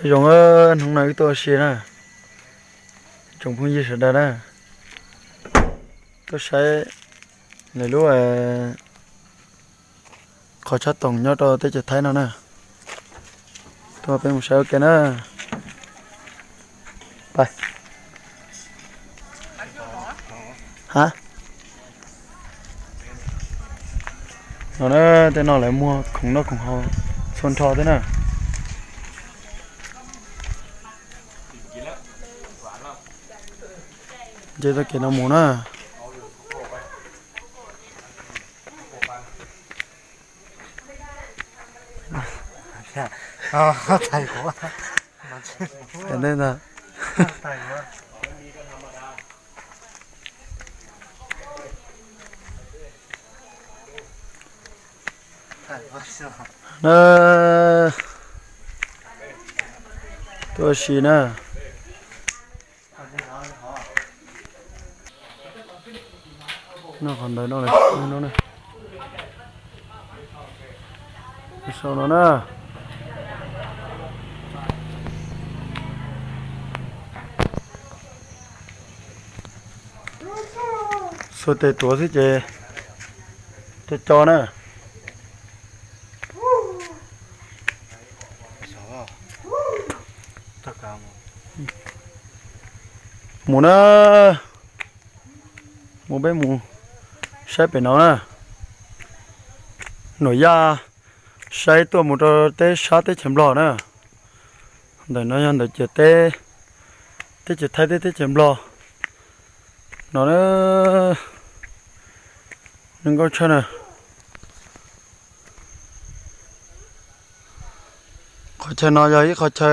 Zoo, hnub no wb tuaj ua si na, tsoom phooj ywg sawv daws na, tuaj saib lawv lub qhov tshab toom nyob rau teb chaws Thaib no na. Tuaj peb mus saib ua ke na. Ha, no na, tej no lawv muag khoom noj khoom haus txhua nrho thiab na. Nce txoj kev no mus na. Ntej ntag. Na, tuaj ua si na. Noj qhov ntawd no, no, sau no na. Xuas tes tuav xwb ces co co na. Mus na, mus peb mus saib pem no na. Nuam Yaj saib tuaj mus rau teb sab teb chaws Nplog na. Ntawm no yog ntawm ciam teb, teb chaws Thaib thiab teb chaws Nplog no na. Zoo nkauj tshaj na. Qhov chaw no yog ib qhov chaw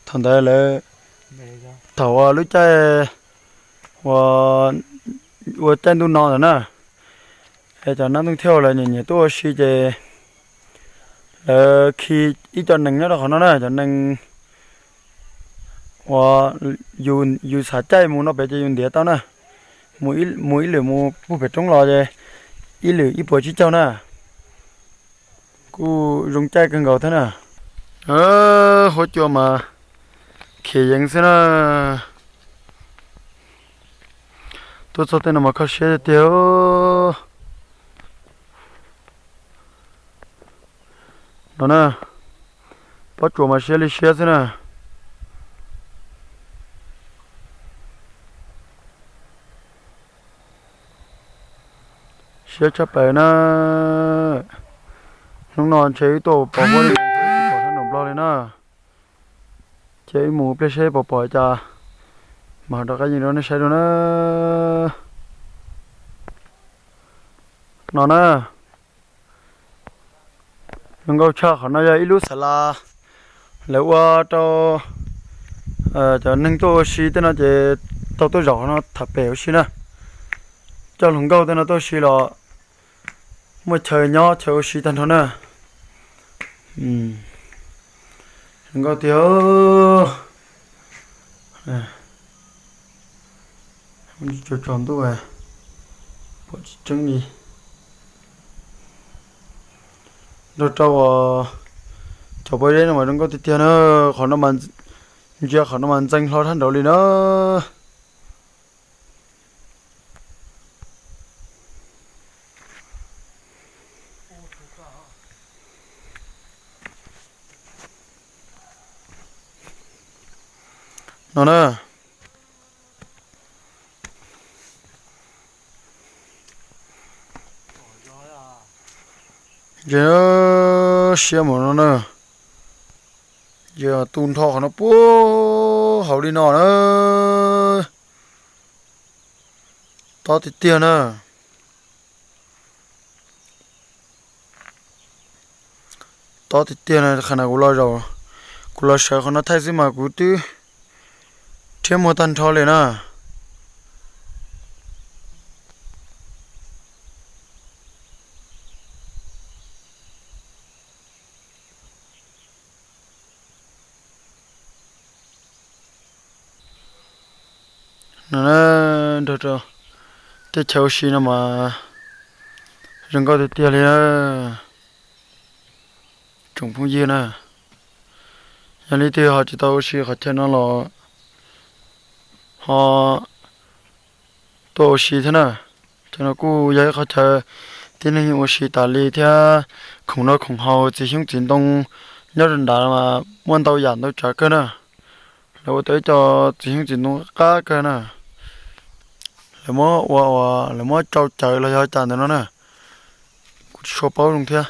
thaum ntawd lawv, thaum uas lub caij uas ua caij ntuj no ntawd na, es cov nab tooj thiaj lawv nyiam nyiam tuaj ua si ces lawv khi ib co nees nyob rau qhov no na, cov nees uas yus xav caij mus no pem ces yus ntiav tau na. Mus ib lwm mus puag pem roob los ces ib lwm ib puas tsib caug na. Kuj zoo caij kawg nkaus thiab na. Huab cua mas khiav yeev xwb na. Tuaj txog tej no mas kho siab tiag tiag. No na, pob tsuas mas siab li siab xwb na. Siab tshaj plaws na. Hnub no ntshe wb tuaj pom huab li, tsis pom sab nraum Nplog li na. Ces wb mus pliag seb pom pom cas mas rov qab yees rau nej saib dua na. No na, zoo nkauj tshaj. Qhov no yog ib lub xas las lawv ua rau cov neeg tuaj ua si tej no ces tau tuaj zaum qhov no tham pem ua si na. Coj hluas nkauj tej no tuaj ua si los muaj chaw nyob chaw ua si tag nrho na. Zoo nkauj tiag. Tsaus tsaus ntuj, pom tsis tseeb li. Nrog rau cov pob zeb no mas zoo nkauj tiag tiag na. Qhov no, ntsia qhov no mas ntxeev hlo dhau nraud li na. No na. Ces siab mus no na. Ces tu nrho qhov no puag hauv li no na. Tob tiag tiag na. Tob tiag tiag na, qhov no kuv los, kuv los sawv qhov no thaij xwb mas kuv twb rhiab muag tag nrho li na. No, nrog rau tej chaw ua si no mas zoo nkauj tiag tiag li na. Tsoom phooj ywg na, Yog leej twg ho tsis tau ua si qhov chaw no los ho tuaj ua si thiab na. Chaw no kuj yog ib qhov chaw tib neeg ua si tas li thiab. Khoom noj khoom haus txiv xyoob txiv ntoo nyob rau nrad mas muaj ntau yam ntau tsav kawg na. Lawv ua tau ib co txiv xyoob txiv ntoo qab kawg na. Lawv muab ua, lawv muab tsau cawv los yog cas ntawm no na, kuv tsis tshua paub zoo thiab.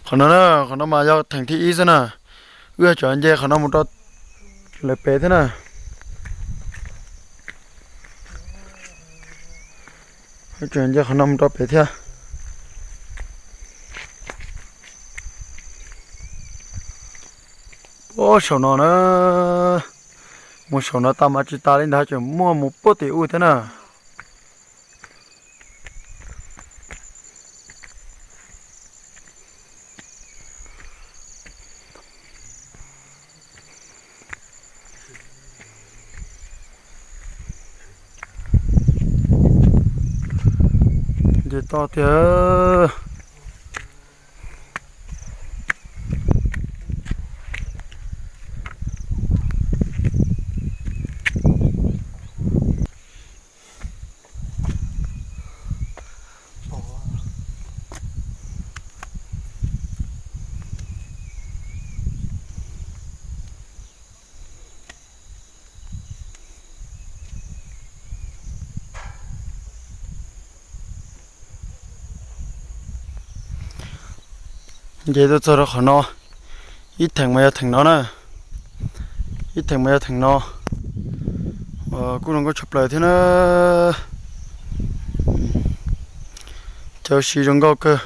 Qhov no na, qhov no mas yog theem thib ib xwb na. Wb yuav tsum nce qhov no mus rau lawv pem thiab na. Yuav tsum nce qhov no mus rau pem thiab. Ub, saum no na, mus saum no tas mas tsis tas li ntawd, tseem muaj mus puag tim ub thiab na. Nce toj tiag. Nce tuaj txog rau qhov no, ib theem mas yog theem no na, ib theem mas yog theem no. Kuj zoo nkauj tshaj plaws thiab na. Chaw ua si zoo nkauj kawg.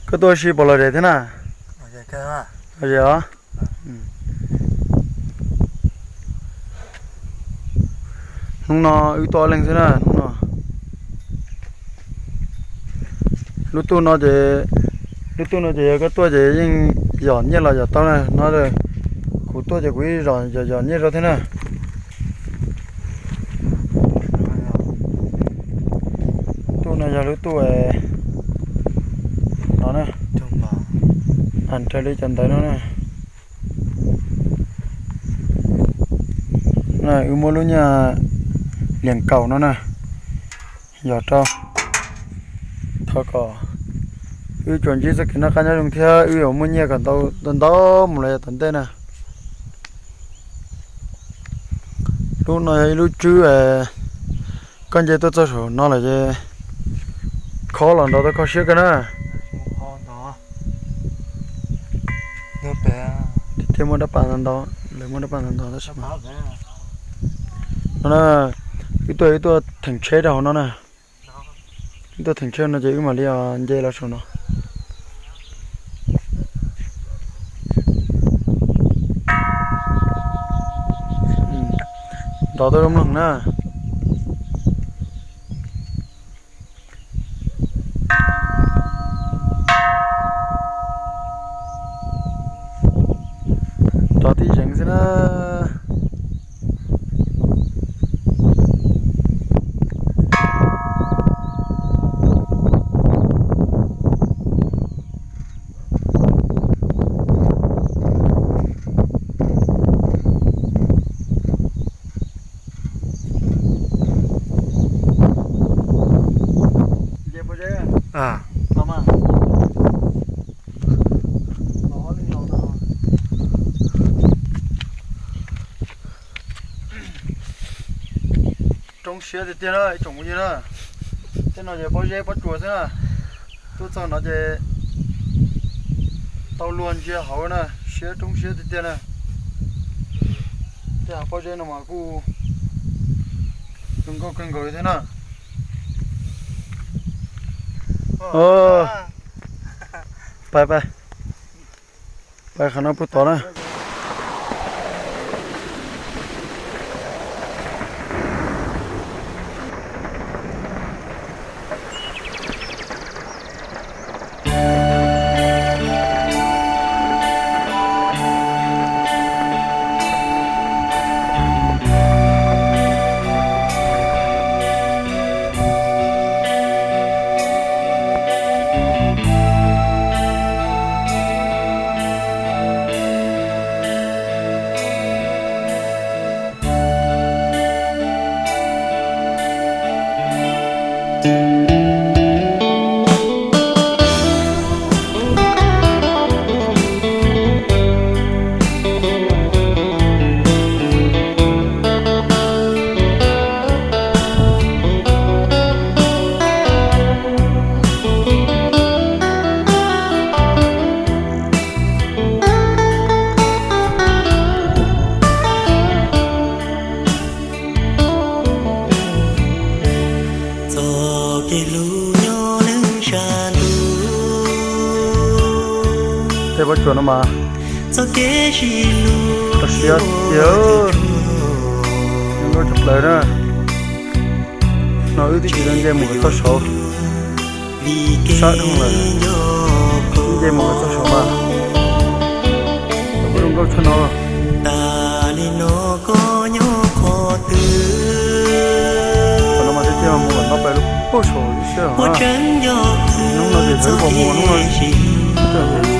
Koj tuaj ua si puas lom zem thiab na? Os, hnub no wb tuaj ob leeg xwb na hnub no. Lub tuj no ces, lub tuj no ces yog koj tuaj ces yeej yom nyiaj los yom tau na no. Kuv tuaj ces kuv ib zom yom yom nyiaj rau thiab na. Tuj no yog lub tuj no na, raws li cov ntawv no na. Wb muab lub nyuag liam kaum no na yog rau, thov kom wb tsuas ntsib txoj kev noj qab nyob zoo thiab wb yuav muaj nyiaj kom ntau ntau mus los yav tom ntej na. Lub no yog ib lub tswb, koj nce tuaj txog saum no lawm ces khob los nrov tau kho siab kawg na. Tiag tiag, muaj dab pas ntau ntau, lawv muaj dab pas ntau ntau tab sis mas no na, wb tuaj, wb tuaj theem tsheb rau hauv no na. Wb tuaj theem tsheb no ces wb mam li nce los saum no. Nrov tau zoo mloog na. Nrov tib zeeg xwb na. Roob siab tiag tiag na ib tsoom phooj ywg na. Tej no ces pob zeb pob tsuas xwb na. Tuaj txog no ces tau luag ntsia hauv na, siab roob siab tiag tiag na. Tej hav pob zeb no mas kuj zoo nkauj kawg nkaus li thiab na. Pais, pais, pais qhov no puag tod na. Tej pob tsuas no mas txaus siab tiag, zoo nkauj tshaj plaws na. No wb twb tsis tau nce mus txoj saud, sab dhau lawm, nce mus txoj saud mas kuj zoo nkauj tshaj no. Qhov no mas twb tsis mus kom no pais lub pug saum tib si. Hnub no ces yog wb puas mus hnub no, tsis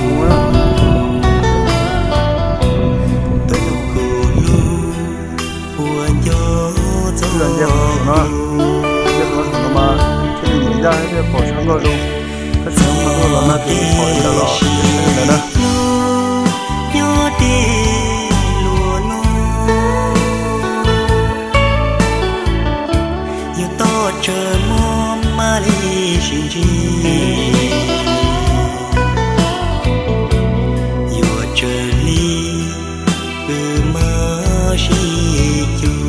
mus na. Wb los nce qhov saum no, nce qhov saum no mas thiaj li mus yaj thiaj pom sab nkauj zoo. Tab sis hnub no tuaj los no ces pom li ntawd los saib li ntawd na. Nyob deb luag no, yog toj tsawg muab mab li sib ntsib, yuav tsawg li wb mab sib cuag.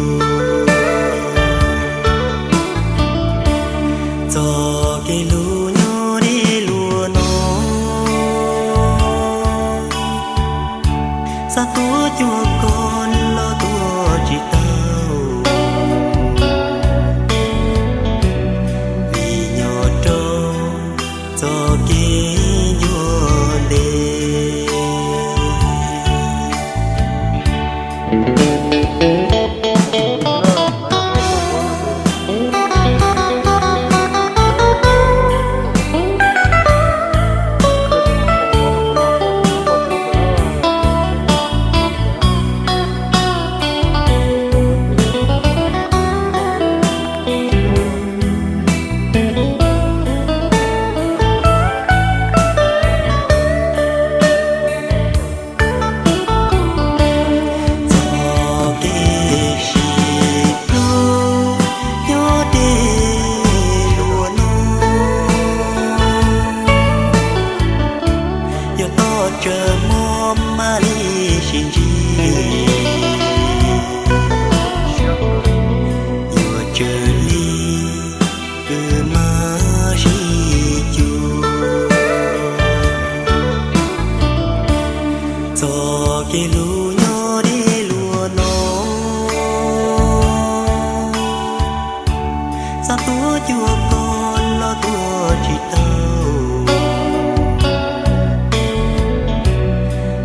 Txoj kev hlub nyob deb luag no, xav tuav cuag koj los tuav tsis tau, vim nyob rau txoj kev ncua ntev. Txoj kev sib hlub nyob deb luag no, yog toj tsawg muab mab li sib ntsib, yuav tsawg li wb mab sib cuag. Txoj kev hlub nyob deb luag no, xav tuav cuag koj los tuav tsis tau,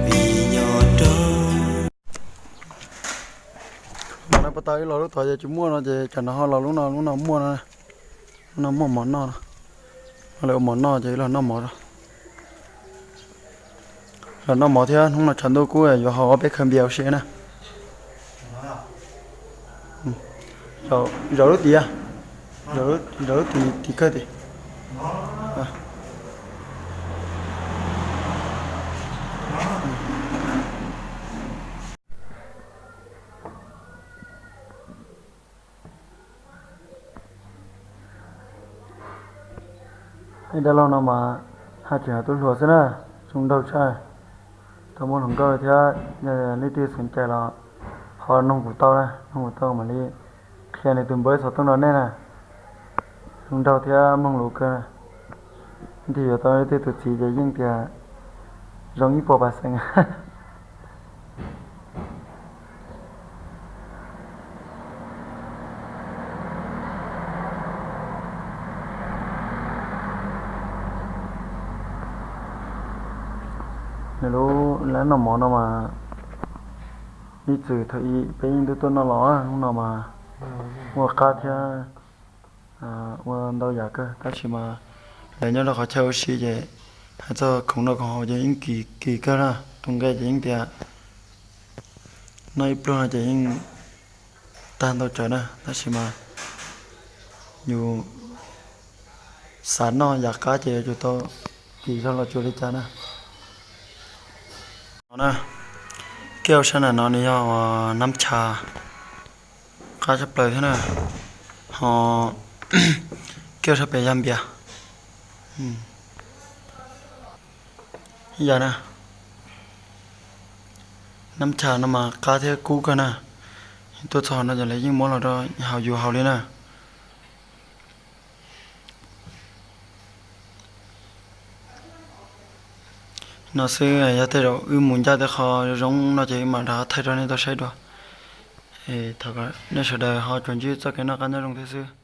vim nyob rau Mas no pas tau ib los lub tod ces tsis muaj no ces tsam no ho los lub no, lub no muaj no, lub no muaj mov noj no. Lawv ua mov noj ces los noj mov, los noj mov thiab hnub no tshav ntuj kub yuav haus ob peb khaw npias ua si na. Zaum lub tid, zaum lub tid, tim kawg tim. Ib dab laug no mas haj tseem yog tub hluas xwb na, zoo nraug tshaj. Tau muaj hluas nkauj thiab, leej twg xeem cai los qhov noog kuv tau na, noog kuv tau mam li qhia nws tus npawb xov tooj rau nej na. Zoo nraug thiab mloog lus kawg. Leej twg yuav tau leej twg tus txiv ces yeej tias zoo ib puas pas xeem. Nws lub lab noj mov no mas ib txwm thaum ub peb yeej tuaj tuaj noj los, hnub no mas ua qab thiab ua ntau yam kawg, tab sis mas lawv nyob rau qhov chaw ua si ces hais txog khoom noj khoom haus ces yeej kim kim kawg na. Tus nqe ces yeej tias noj ib pluag no ces yeej tag ntau tsawv na, tab sis mas yus Xav noj yam qab ces yuav tsum tau kis zog los tsuas li cas na. No na, kij ua sab nram no nws yog nab tshas qab tshaj plaws thiab na. Ho kij ua sab pem yog npias. Yam na, nab tshas no mas qab thiab kub kawg na. Tuaj txog no ces lawv yeej muab los rau haus yus haus li na. No xwb, yog tej zaum wb mus ncaj tej qho zoo no ces wb mam rov qab thaij rau nej tau saib dua. Thov kom nej sawv daws ho tsuas ntsib txoj kev noj qab nyob zoo thiab xwb.